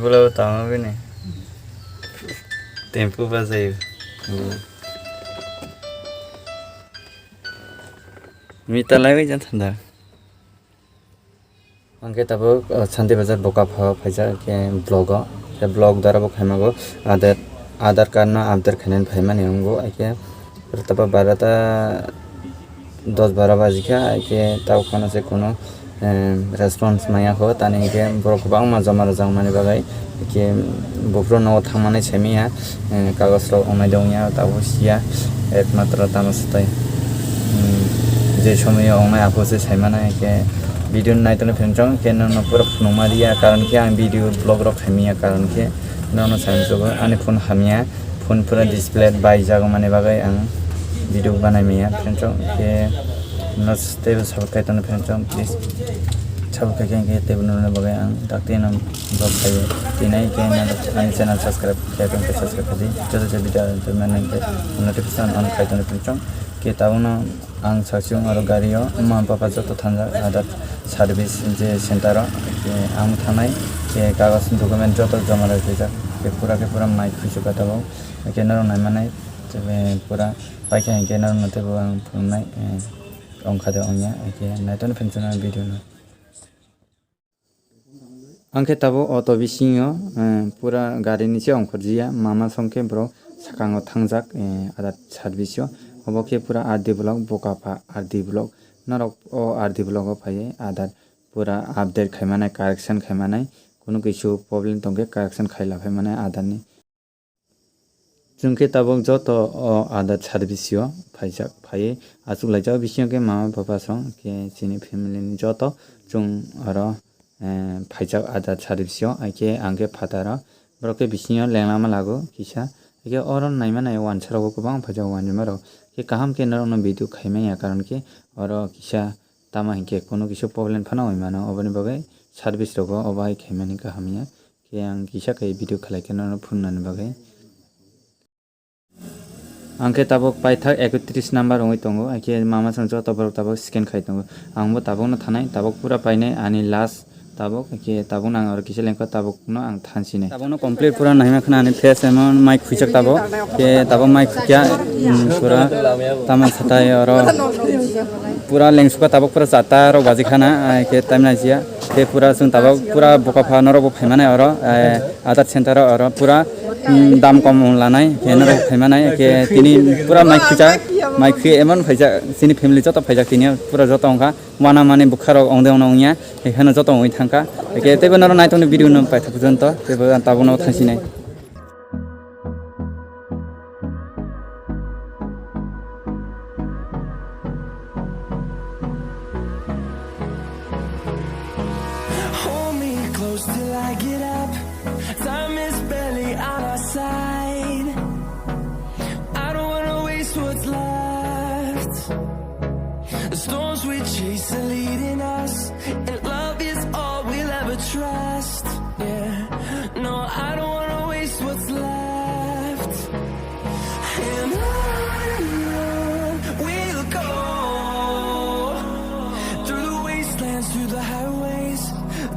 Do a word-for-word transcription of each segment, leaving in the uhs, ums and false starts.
Bula tama bini. Tempo ba jayu. Mita lai bai jan thanda. Angke tabuk, uh, Santi Bazar Bokapha phaijak ke vlog o. Ke vlog dara bo khaimago. Aadhaar, Aadhaar card no update khainani phaimani wngbo. Ake taba barata dos bara bajikha, ake tau khano se kuno, em, response maya ho, tani ke borok kwbangma joma rwjak mani bagwi, ke buphuru nogo thangmani semiya, em, kagos rok wngnai dongya, tabuk siya, ekmatro tamo swtai, em, je somoyo wngnai aphuru se saimano, ke video naitoni phinchong, ke nono pura phunukma riya, karon ke ang video vlog rok khaimiya, karon ke nono saimsogo, ani phone hamya. Phone pura display bai jago mani bagwi ang video banai maya, friend chong, ke no teibo support khai tono, friend chong, please support khai khe teibo no bagwi ang dakti no vlog khai tinai ke no ani channel subscribe khai tong, subscribe khai di, joto joto video ang tong mani ke notification on khai tono, friend chong, ke tabo no. Ang saksiyung aro gari o ma bapa joto thangjak Aadhaar service je center o, ke ang thangnai, ke kagos document joto joma rwjak, ke pura ke pura mai khuisu kata bo, ke norok naimanai, tebe pura paikha hinkhe norok no tebo ang phunuknai, eh, ongkha de ongya, ke naitoni phinchuna video no. Ang khe tabuk auto bisingo, eh, pura gari ni se ongkhorjia, mama song khe borok sakango thangjak, eh, Aadhaar service o. Obo khe pura R D block, Bokapha R D block. Norok o R D block o phaiwi Aadhaar pura update khaimanai, correction khaimanai, kunu kisu problem tongkhe correction khaila phaimanai Aadhaar ni. Chwng khe tabuk joto o Aadhaar service o phaijak, phaiwi achuk laijak. Bisingo khe mama baba song khe chini family ni joto chwng oro, eh, phaijak Aadhaar service o, haikhe ang khe phataro. Borok khe bisingo lenglama lago kisa. Haikhe oro naima nai wansa rogo kwbang phaijak wanjima rok. Khe kaham khe norok no video khaimanya, karon khe oro kisa tamo hinkhe kunu kisa problem phano oi mano, oboni bagwi service rogo obo hai khaimani kaham ya. Khe ang kisa khe video khlai khe nono phunuknani bagwi. Ang khe tabuk paithak ekotris number wngwi tongo, haikhe mama song joto borok tabuk scan khai tongo. Ang bo tabukno thanai, tabuk pura painai ani last tabuk, haikhe tabukno ang oro kisa lengkha, tabukno ang thansinai. Tabukno complete pura naima khna ani face emon mai khwijak tabuk, khe tabuk mai khwikya, um, pura tamo satai oro pura lengsukha tabuk pura chata rok baji khana, haikhe time naijiya, khe pura chwng tabuk pura Bokapha norok bo phaimanai oro, eh, Aadhaar center o oro pura, mm, dam kom wng lanai, khe norok phaimanai, khe tini pura mai khwijak, mai khwi emon phaijak, chini family joto phaijak tini pura joto wngkha, wana mani bwkha rok ongde ono wngya, ekheno joto wngwi thangkha, khe teibo norok naitokni video no paithak phujon to, teibo tabukno thangsinai. Hold me close till I get up. Time is barely on our side. I don't wanna waste what's left. The storms we chase are leading us, and love is all we'll ever trust. Yeah, no, I don't wanna waste what's left. And on and on we'll go, through the wastelands, through the highways,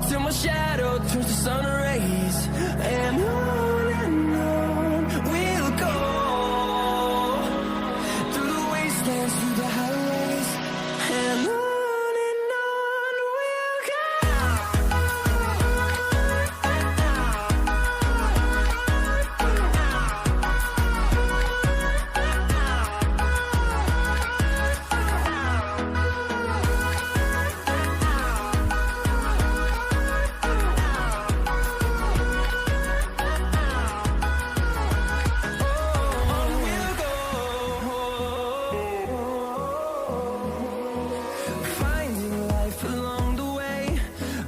till my shadow turns to sun rays. And on and on we'll go, through the wastelands, through the highways, and on and on we'll go. Finding life along the way,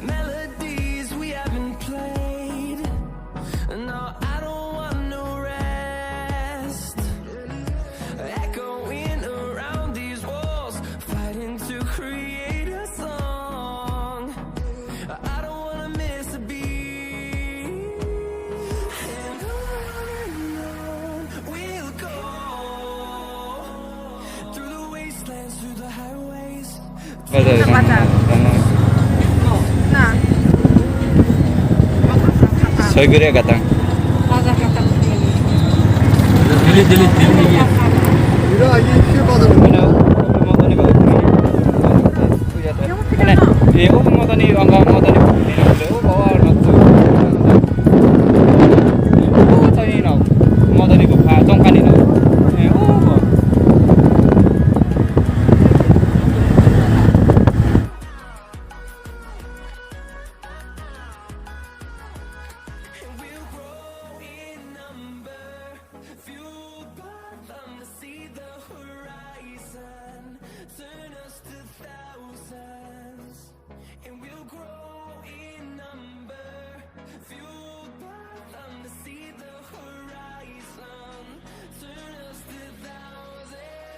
melodies we haven't played. No, I don't want no rest. Echoing around these walls, fighting to create a song. I don't wanna miss a beat. And on and on we'll go, through the wastelands, through the highways. Bajar. Bajar. Na. Soi guri gatang. Bajar gatang. Dili, dili, dili. Mane, eh, o modani, anga modani, o bawa, o tani no, modani ko pha, tongkani no. Eh, o. And we'll grow in number, fueled by them to see the horizon. Turn us to thousands, and we'll grow in number, fueled by them to see the horizon. Turn us to thousands.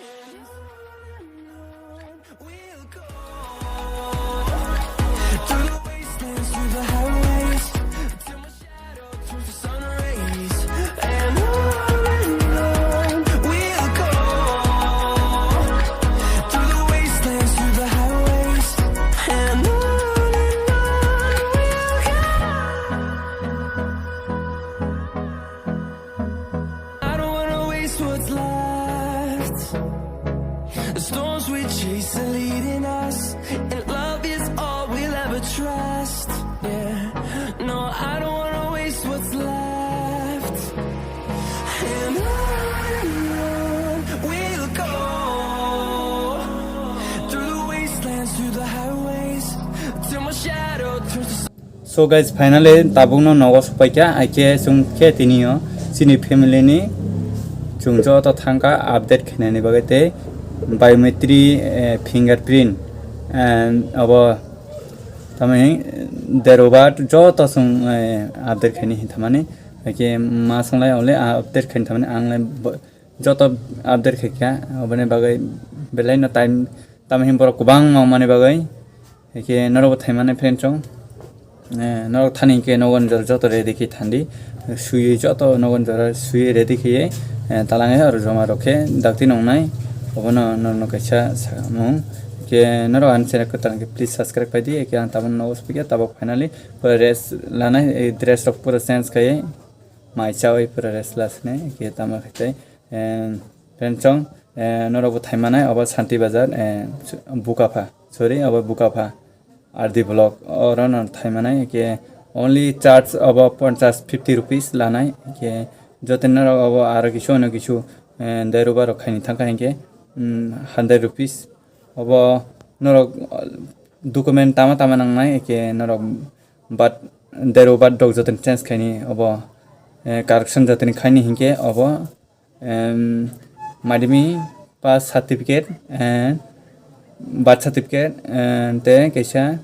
And on and on we'll go. Through the wastelands, through the highways, till my shadow turns to sun rays. And on and on we'll go. Through the wastelands, through the highways, and on and on we'll go. I don't wanna waste what's left. The storms we chase are leading us, and love is all we'll ever trust. Yeah, no, I don't wanna waste what's left. And on and on we'll go, through the wastelands, through the highways, till my shadow turns to So guys, finally tabukno nogo sopaikha, haikhe chwng khe tinio chini family ni chwng joto thangkha update khainani bagwi tei biometry, eh, fingerprint, and abo tamani date of birth joto chwng, eh, update khaini hinwi thamani, haikhe ma songlai only update khaini thamani ang lai bo-, joto update khaikha, oboni bagwi belai no time tamani borok kwbangma wngmani bagwi. Haikhe norokbo thaimani friend chong. Eh, norok thani hinkhe nogon jora joto ready khe thandi. Suyui joto nogon jora suyui ready khe, eh, talangwi aro joma rok khe dakti nongnai. Obono norokno kaisa samung. Khe norok ani channel kwtal khe please subscribe khaidi. Khe ang tabuk nogo sopikha, tabuk finally pura rest lanai, eh, dress rok pura change khai mai chawi pura rest lasinai. Khe tamo khe tei, eh, friend chong, eh, norokbo thaimanai obo Santi Bazar, eh, Bukapha, sorry, obo Bukapha. R D Block, oro no thaimanai, ke only charge obo ponchas, fifty rupees lanai, ke joto norok obo aro kisu ono kisu, eh, dairuba rok khaini thangkha hinkhe, mm, hundred rupees. Obo norok, eh, document tama tama nangnai, ke norok bat, dairuba bat rok joto change khaini obo, eh, correction joto ni khaini hinkhe obo em, madimi pass certificate, eh, birth certificate, eh, tei kaisa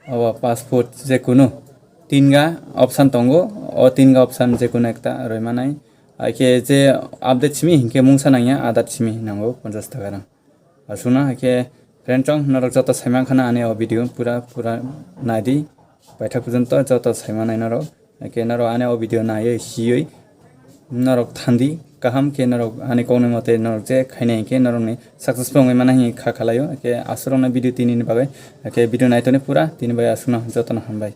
obo passport je kunu tinga option tongo, o tinga option je kunu ekta roi manai. Haikhe je update simi hinkhe mungsa nangya, adat simi nango ponchas taka rang. Aswkno haikhe friend chong norok joto saimankha na ani o video pura pura naidi. Paithak porjonto joto saimanai norok. Haikhe norok ani o video naiwi siwi norok thandi kaham khe norok ani kokni mote norok je khainai hinkhe norokni successful wngwi mano hinwi kha khalaio. Haikhe aswkno video tinini bagwi, haikhe video naitoni pura tini bagwi aswkno jotono hambai.